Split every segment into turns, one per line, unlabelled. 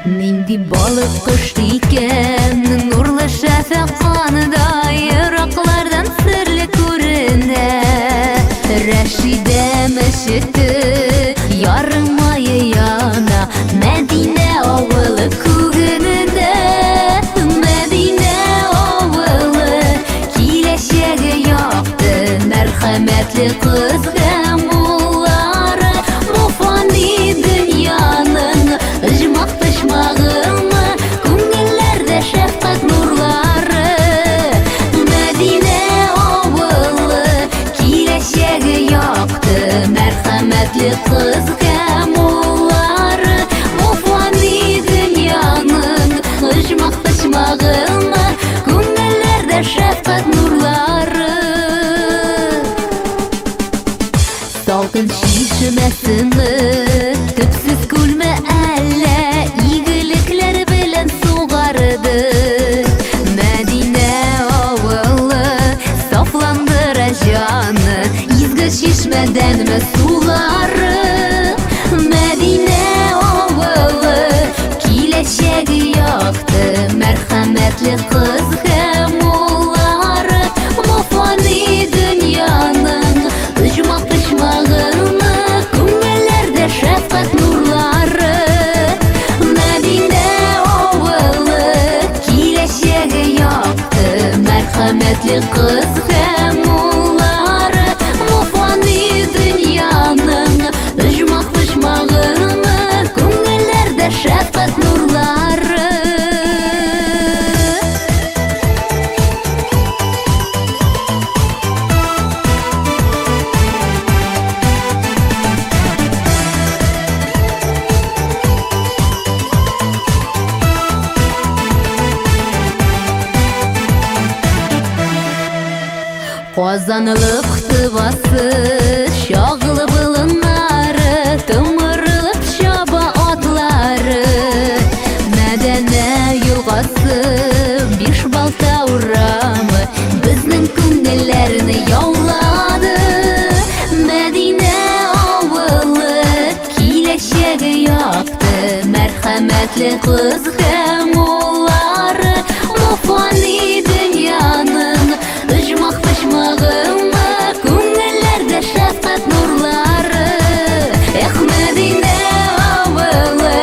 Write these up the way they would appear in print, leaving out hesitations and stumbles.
Нинди балык кош икән, нурлы шәфәкъ канда ераклардан серле күренә. Рәшидә мәчете ярым ае яна, Мәдинә авылы күгенә. Мәдинә авылы киләчәге якты, мәрхәмәтле кыз һәм уллары. Бу фани дөньяның оҗмах почмагымы, күңелләрдә шәфкать нурлары. Мәдинә авылы киләчәге якты, мәрхәмәтле кыз һәм уллары. Бу фани дөньяның оҗмах почмагымы, күңелләрдә шәфкать нурлары. Салкын чишмәсеме, төпсез күлме, әллә игелекләр белән сугарды. Мәдинә авылы сафландыра җаны, изге чишмәдәнме сулары. Мәдинә авылы киләчәге якты, мәрхәмәтле кыз һәм уллары. Бу фани дөньяның оҗмах почмагымы, күңелләрдә шәфкать нурлары. Мәдинә авылы киләчәге якты, мәрхәмәтле кыз һәм уллары. Бу фани дөньяның оҗмах почмагымы, күңелләрдә шәфкать нурлары. Казанлык тыбасы, чагылы болыннары, томырылып чаба атлары. Мәдәнә елгасы, Бишбалта урамы безнең күңелләрне яулады. Мәдинә авылы киләчәге якты, мәрхәмәтле кыз һәм уллары. Бу фани дөньяның оҗмах почмагымы, күңелләрдә шәфкать нурлары. Эх, Мәдинә авылы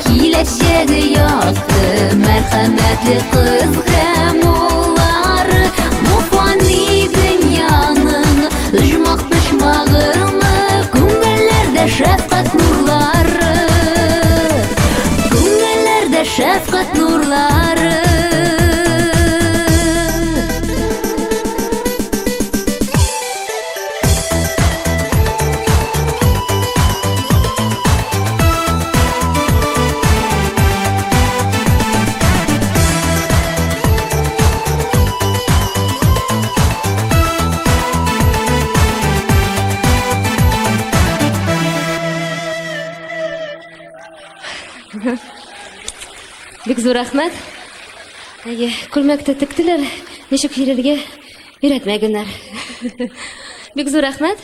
киләчәге якты, мәрхәмәтле кыз һәм уллары. Бу фани дөньяның оҗмах почмагымы, күңелләрдә шәфкать нурлары. Күңелләрдә шәфкать нурлары.
Бик зур рәхмәт. Әйе, күлмәктә тектеләр, ничек йөрергә өйрәтмәгәннәр. Бик зур рәхмәт.